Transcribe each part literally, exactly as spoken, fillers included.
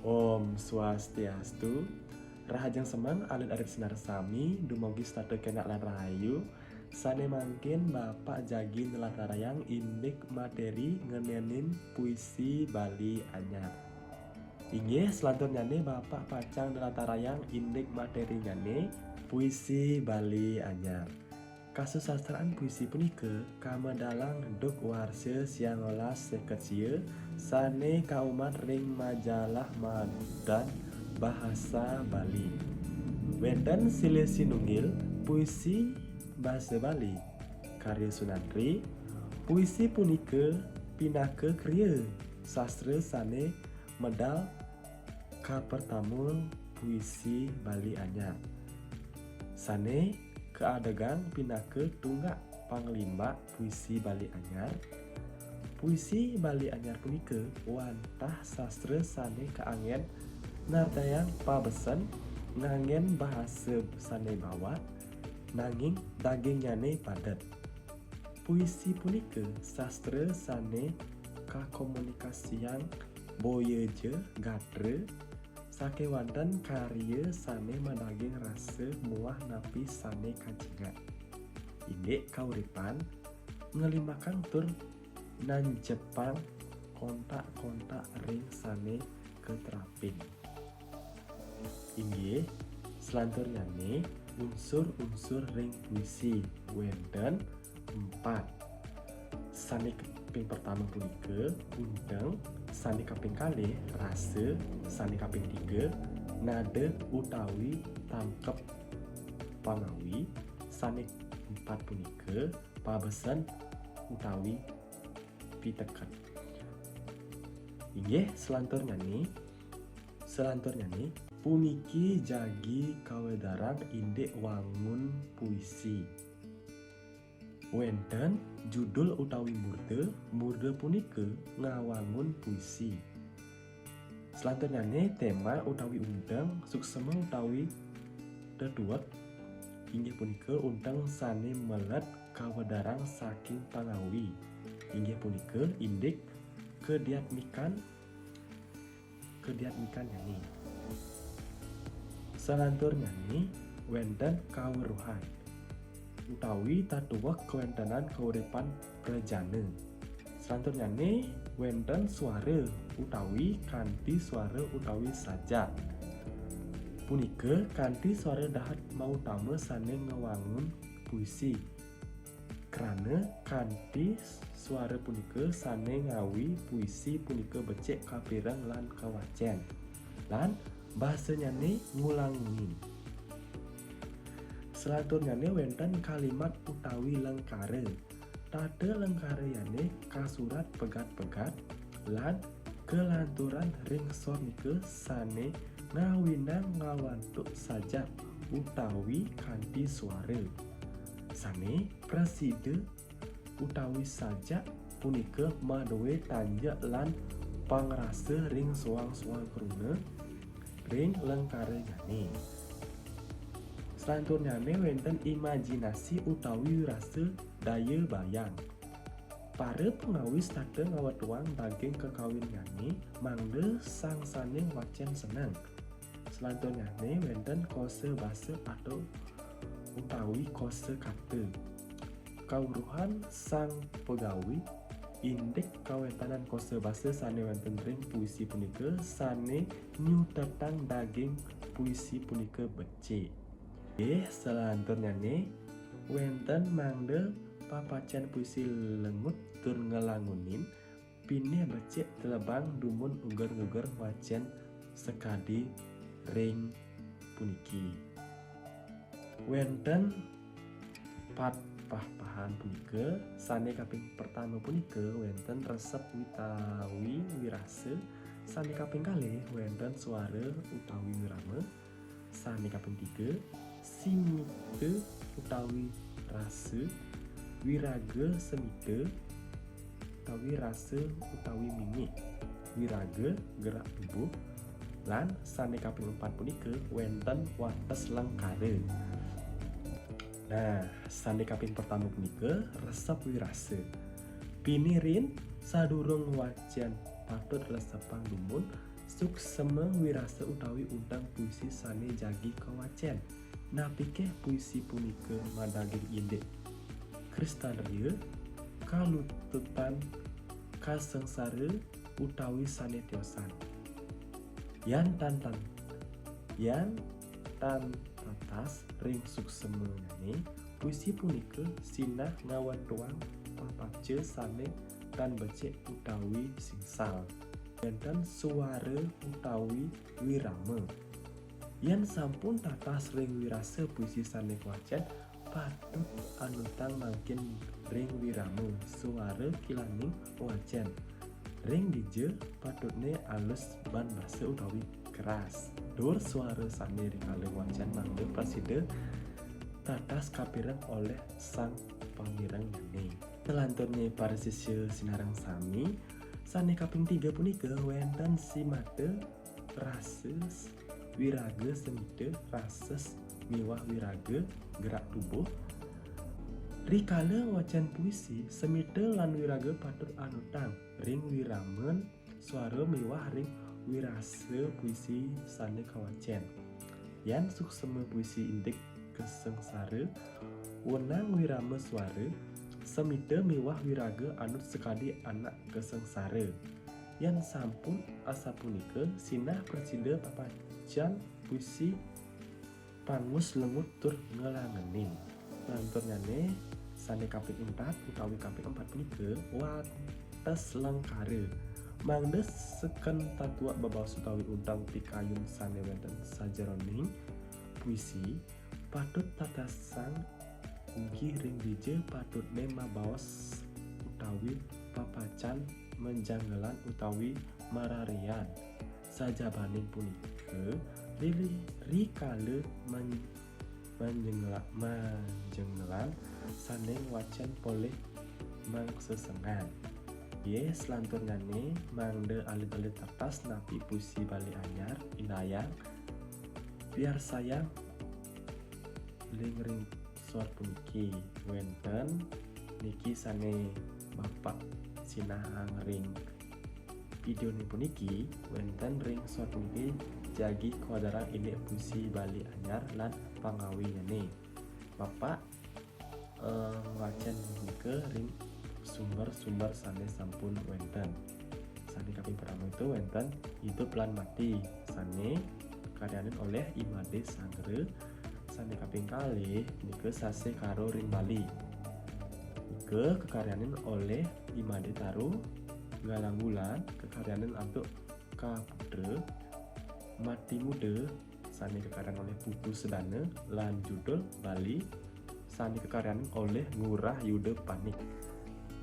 Om Swastiastu. Rahajeng semeng alit-alit sinareng sami, dumugi setata kenak lan rahayu. Sane mangkin Bapak jagi nelatarayang indik materi ngenenin puisi Bali anyar. Inggih, selanturnyane Bapak pacang nelatarayang indik materinyane puisi Bali anyar. Kasusastraan puisi punika kamedalang duk warsa siangolas seket sia sane kaumat ring majalah madan Bahasa Bali. Wenten silih sinunggil puisi basa Bali karya Sunandri. Puisi punika pinaka kriya sastra sane medal kapertama puisi Bali anyar. Sane kaadegang pinaka tunggak panglimbak puisi Bali anyar. Puisi Bali anyar punika wantah sastra sane kaanggen nartayang pabesen nganggen bahasa sane bawak, nanging dagingnyane padet. Puisi punika sastra sane kakomunikasiang boya ja gatra sakewanten karya sane madaging rasa muah napi sane kajingak. Indik kauripan, ngelimbakang tur nanjepang kontak-kontak ring sane katrapin. Inggih, selanturnyane unsur-unsur ring puisi wenten empat. Sane kaping pertama punika unteng, sane kaping kalih rasa, sane kaping tiga nada utawi tangkep pangawi, sane empat punika pabesen utawi piteket. Inggih, selanturnyane, selanturnyane puniki jagi kawedarang indik wangun puisi. Wenten judul utawi murda, murda punika ngawangun puisi. Selanturnyane tema utawi unteng, suksema utawi tetuek, inggih punika unteng sane melet kawedarang saking pangawi, inggih punika indik kadiatmikan, kadiatmikannyane. Salanturnyane wenten kaweruhan utawi tatuek kawentenan kauripan prajana. Salanturnyane wenten suara utawi kanti suara utawi sajak. Punika kanti suara dahat mautama sane ngawangun puisi. Krana kanti suara punika sane ngawi puisi punika becik kapireng lan kawacen, lan basanyane ngulangunin. Salanturnyane wenten kalimat utawi lengkara. Tata lengkarayane kasurat pegat-pegat lan kalanturan ring sor nika sane ngawinang ngawantuk sajak utawi kanti suara. Sane prasida utawi sajak punika madue tanjak lan pangrasa ring soang-soang kruna ring lengkaranyane. Salanturnyane wenten imajinasi utawi rasa daya bayang. Para pangawis tata ngawetuang daging kekawinnyane mangda sang sane wacen seneng. Salanturnyane wenten kosa basa atau utawi kosa kata. Kaweruhan sang pagawi indik kawentenan kosa basa sane wenten ring puisi punika sane nyutetang daging puisi punika becik. Nggih, salanturnyane wenten mangda papacen puisi lengut tur nglangunin, pinih becik telebang dumun uger-uger wacen sakadi ring puniki. Wenten pat pah-pahan punika, sane kaping pertama punika wenten resep utawi wirasa, sane kaping kalih wenten suara utawi wirama, sane kaping tiga simita utawi rasa, wiraga semita utawi rasa utawi mimik, wiraga gerak tubuh, lan sane kaping empat punika wenten wates lengkara. Nah, sane kaping pertama punika resep wirasa. Pinih riin sadurung wacen patut resepang dumun, Suksema wirasa utawi unteng puisi sane jagi kawacen. Napiké puisi punika madaging indik kristalria, kalututan, kasengsara utawi sane tiosan. Yan tan tan, yan tan tatas ring suksemanyané, puisi punika sinah ngawetuang papaca sane tan becik utawi singsal. Wenten suara utawi wirama. Yen sampun tatas ring wirasa puisi sane kawacen, patut anutang mangkin ring wirama suara kilaning wacen. Ring dija patutne alus ban basa utawi keras. Dur suara sane rikala wacen mangda prasida tatas kapireng olih sang pamirengnyane. Selanturnya, para sisya sinareng sami, sane kaping tiga punika wenten simata, rasa, wiraga, semita, rases, miwah wiraga gerak tubuh. Rikala wacen puisi, semita lan wiraga patut anutang ring wiraman suara miwah ring wirasa puisi sane kawacen. Yan suksema puisi indik kasengsara, wenang wirama suara, semita miwah wiraga anut sakadi anak kasengsara. Yan sampun asapunika, sinah prasida papacan puisi pangus lengut tur ngelangenin. Lanturnyane sane kaping empat utawi kaping empat punika wates lengkara. Mangda seken tatuak bebaos utawi unteng pikayun sane wenten sajeroning puisi, patut tatasang ugi ring dija patutne mabaos utawi papacan menjanggelan utawi mararian. Sajabaning punika, rili rikala man-, manjengla-, manjenggelan sane wacen polih mangsesengan. Ye, selanturnyane mangda alit-alit tatas napi puisi Bali anyar, indayang, piarsayang ring ring sor puniki wenten niki sane Bapak sinahang ring videone puniki wenten ring sor puniki jagi kawedarang indik puisi Bali anyar lan pangawinyane. Bapak, eh, wacen nika ring sumber-sumber sane sampun wenten. Sane kaping pertama itu wenten Idup lan Mati, sane karyanin oleh I Made Sangra. Sane kaping kalih nika Sasih Karo ring Bali. Nika kakaryanin oleh I Made Taro. Galang Bulan kakaryanin antuk Kaputra. Mati Muda sane kakaryanin oleh Putu Sedana lan judul Bali sane kakaryanin oleh Ngurah Yuda Panik.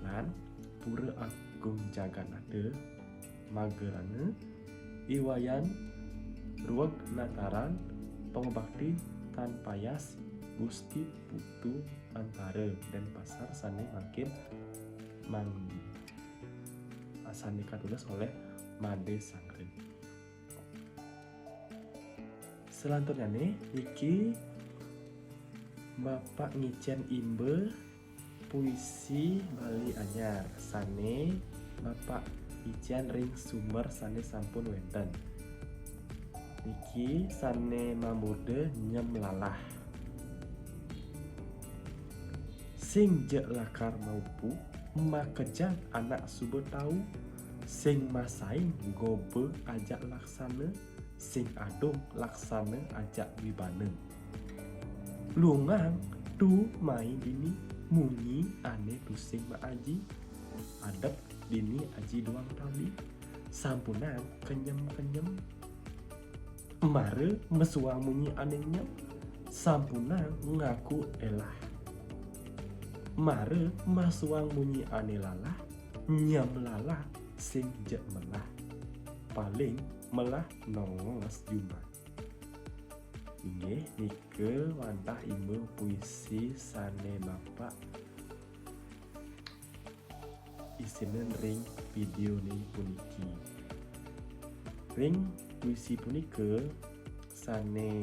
Lan Pura Agung Jaganata Magarana, I Wayan Rueg Nataran, Pangubakti Tan Payas, Gusti Putu Antara, Denpasar sane mangkin manggi. Sane katulis oleh Made Sangra. Selanturnyane niki Bapak ngicen imba puisi Bali anyar sane Bapak icen ring sumber sane sampun wenten. Niki sane mamurda Nyem Lalah. Sing jek lakar maupu, makejang anak suba tau, sing masaing goba ajak laksana, sing adung laksana ajak wibana. Lungang tu mai dini, munyi ane tusing maaji. Adep dini aji duang tali, sampunang kenyem-kenyem. Mara mesuang munyi ane nyem, sampunang ngaku elah. Mara masuang munyi ane lalah, nyem lalah sing jek melah. Paling melah nongos jumah. Inggih, nika wantah imba puisi sane Bapak isinen ring videone puniki. Ring puisi punika sane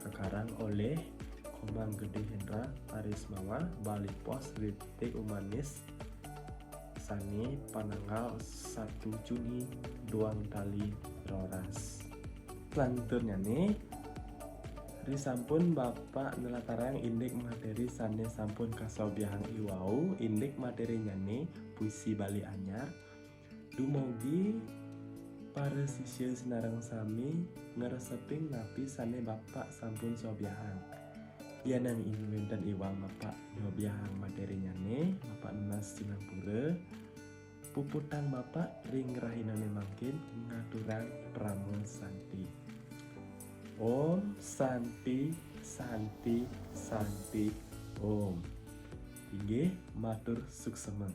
kakarang oleh Komang Gede Hendra Arismawa, Bali Post, Rite Umanis, Tani pananggal satu Juni duang tali roras. Selanjutnya nih, ri sampun Bapak nelatarang indik materi sane sampun kasobiahang iwau, indik materinya nih puisi Bali Anyar. Dumogi para sisya sinareng sami ngreseping napi sane Bapak sampun sobiahang. Yen nang ing wenten iwang Bapak nyobiahang materinya nih, Bapak nunas sinampura. Puputang Bapak ring rahinane mangkin ngaturang parama santi. Om Santi, Santi, Santi, Om. Inggih, matur suksema.